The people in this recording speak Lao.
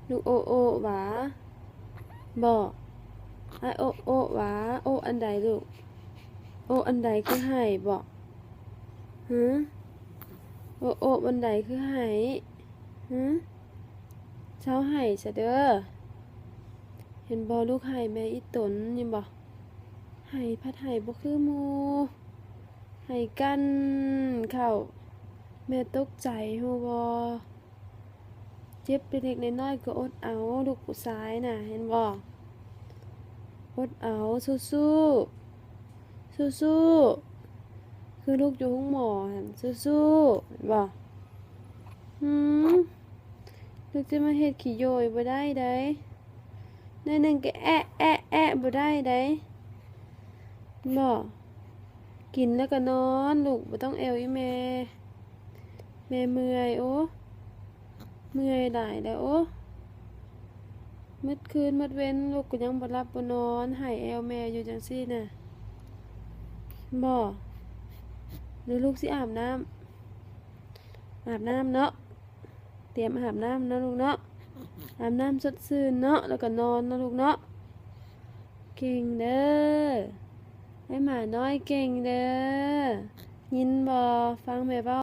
ລູກໂອະໂອະຫວາ? ບໍ່. ອ້າຍໂອະໂອະຫວາ? ໂອະອັນໃດລູກ? ໂອະອັນໃດຄືໄຫ້ບໍ? ຫື? ໂອະໂອະອັນໃດຄືໄຫ້? ຫື? ເຊົາໄຫ້ຊະເດີ. ເຫັນບໍ່ ລູກໄຫ້ແມ່ອີ່ຕົນ ເຫັນບໍ່? ໄຫ້ພັດໄຫ້ບໍ່ຄືໝູ່ ໄຫ້ກັ່ນເຂົ້າ. ແມ່ຕົກໃຈຮູ້ບໍ່? ເຈັບເລັກໆນ້ອຍໆກໍອົດເອົາ ລູກຜູ້ຊາຍນະ ເຫັນບໍ່? ອົດເອົາ ສູ້ໆ ສູ້ໆ ຄືລູກຢູ່ໂຮງໝໍຫັ້ນ ສູ້ໆ ເຫັນບໍ່? ຫືມ ລູກຈະມາເຮັດຂີ້ໂຢຍບໍ່ໄດ້ໃດ໋ ໜ້ອຍໜຶ່ງກໍແອະໆໆ ບໍ່ໄດ້ໃດ໋ ເຫັນບໍ່? ກິນແລ້ວກໍນອນລູກ ບໍ່ຕ້ອງແອວອີ່ແມ່. ແມ່ເມື່ອຍ ໂອ້ ເມື່ອຍຫຼາຍແລ້ວ ໂອ້ ໝົດຄືນໝົດເວັນ ລູກກໍຍັງບໍ່ຫຼັບບໍ່ນອນ ໄຫ້ແອວແມ່ຢູ່ຈັ່ງຊີ້ນະ ເຫັນບໍ່? ຫຼືລູກຊິອາບນ້ຳ? ອາບນ້ຳເນາະ ຕຽມອາບນ້ຳເນາະລູກເນາະ ອາບນ້ຳສົດຊື່ນເນາະ ແລ້ວກໍນອນເນາະລູກເນາະ. ເກັ່ງເດີ ໃຫ້ໝານ້ອຍເກັ່ງເດີ ຍິນບໍ່? ຟັງແມ່ເວົ້າ